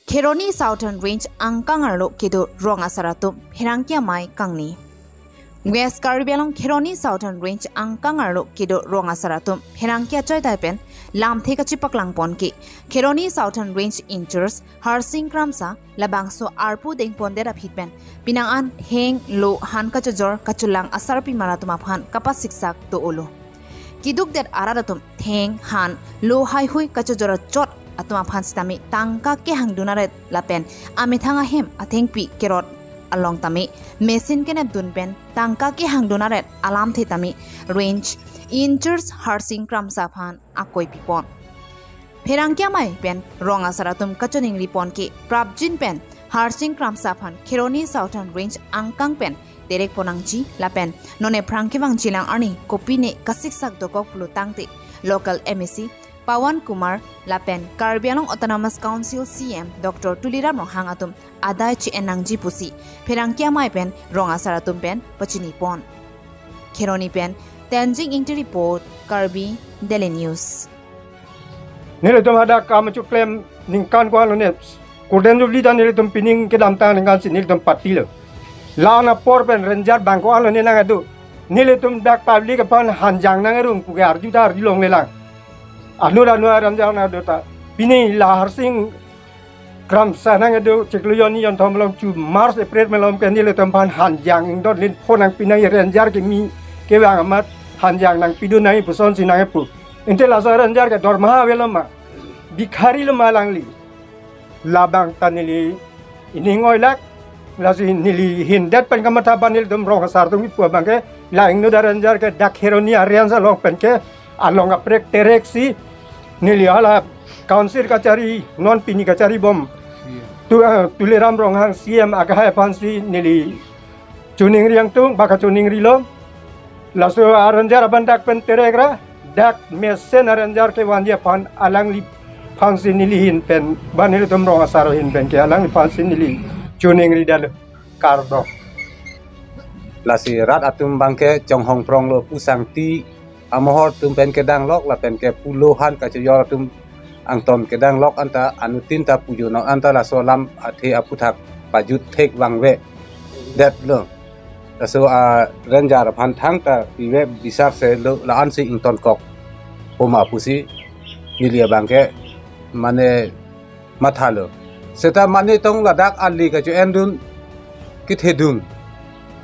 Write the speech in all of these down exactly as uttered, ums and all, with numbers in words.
Kheroni Southern Range angkang arlo kedo rong asar atum pherangke amei kangni. West Karbi Anglong Kheroni Southern Range angkang arlo kedo rong asar atum pherangke achoitai pen lamthe kachipaklang pon ke Kheroni Southern Range in-charge Harsing Kramsa labangso arpu dengpondet aphi pen penang an theng, lo, han kachojor kachelang asarpi mar atum aphan kapasiksak do-olo. Kedukdet arat atum theng, han, lo, haihui kachojor achot atum aphan sitame tangka kehangdun aret lapen amethang ahem athengpi kerot along tame machine kenepdun pen tangka kehangdun aret alamthe tame Range in-charge Harsing Kramsa aphan akoi pipon. Pherangke amei pen rong asar atum kachiningri pon ke prapjin pen Harsing Kramsa aphan Kheroni Southern Range angkang pen terek pon nangji lapen non ephrang kevangjilang arni kopine kasiksak dokok pulo tangte local M A C Pawan Kumar lapen Karbi Anglong Autonomous Council C M Doctor Tuliram Ronghang atum adai chi-en nangji pusi pherangke amei pen rong asar atum pen pachini pon. Kheroni pen Tenzing Ingti report, Karbi Daily News. Nelitum hadak kam chu klem ningkan ko-an lo ne. Golden Jubilee ta nelitum pining kedamtang ningkan si nelitum patilo. La-an apor pen ranger bang ko-an lo ne nangkedo. Nelitum dak public aphan hanjang nangrung puke arju ta arjulonglelang. Anut anut ranger nangkedo ta. Pini la Harsing Kramsa nangkedo chiklo jonni jonthom along chu March April malom ke nelitum aphan hanjang ingdon lin phone nangpi nang ranger kemi kevang amat hanjang nangpidun nang puson si nangpu. Inte laso ranger ke dormaha avelo ma? Bhikhari lo ma alangli? Labang ta neli ining oilak, lasi neli hindet pen kamatha ba nelitum rong asar atum kipu abang ke, la ingno da ranger ke dak Kheroni a-range along pen ke, along kaprek terek si, neli hala council kachari, non pini kachari bom. Iya. Tu, eh, Tuliram Ronghang C M akehai aphan si neli choningri angtung, ba kachoningrilo. Laso a-ranger abang dak pen terek ra, dak mesen a-ranger kevanji aphan alangliphan si neli ahin pen, ba nelitum rong asar ahin pen ke alangliphan si neli choningri dal kardom. Lasi rat atum abang ke chonghong pronglo, pu sangti amohor atum pen kedanglok lapen ke pu lo han kachojor atum angton kedanglok anta anuttin ta pujonok anta laso alam athe aputhak pajut thek vangvedetlo. Laso a-ranger aphan thangta pive bisar se lo la-an si ingtonkok poma pusi neli abang ke mane mathalo. Seta mane tong ladak ali kacho-endun kethedun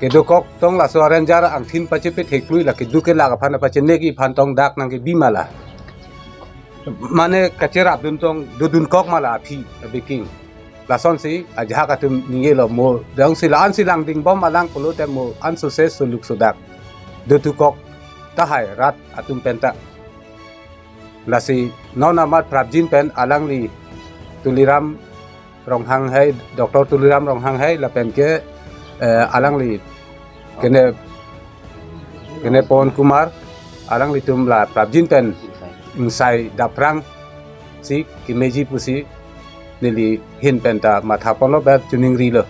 kedokok tong laso a-ranger angthin pachepetheklui la keduk kelak aphan pachenekji aphan tong dak nangkebi ma la. Mane kacherapdun tong dodunkok ma la aphi abiking. Lasonsi ajahak atum ningjelo mo dong si la-an si langding bom alang pulote mo an sose suluk sudak dotukok tahai rat atum penta. Lasi non amat prapjin pen alangli Tuliram Ronghang hai, Doctor Tuliram Ronghang hai lapen ke, eh, alangli kene, kene Pawan Kumar, alanglitum la prapjin pen ingsai daprang si kemeji pusi neli ahin penta matha ponlo ba choningrilo.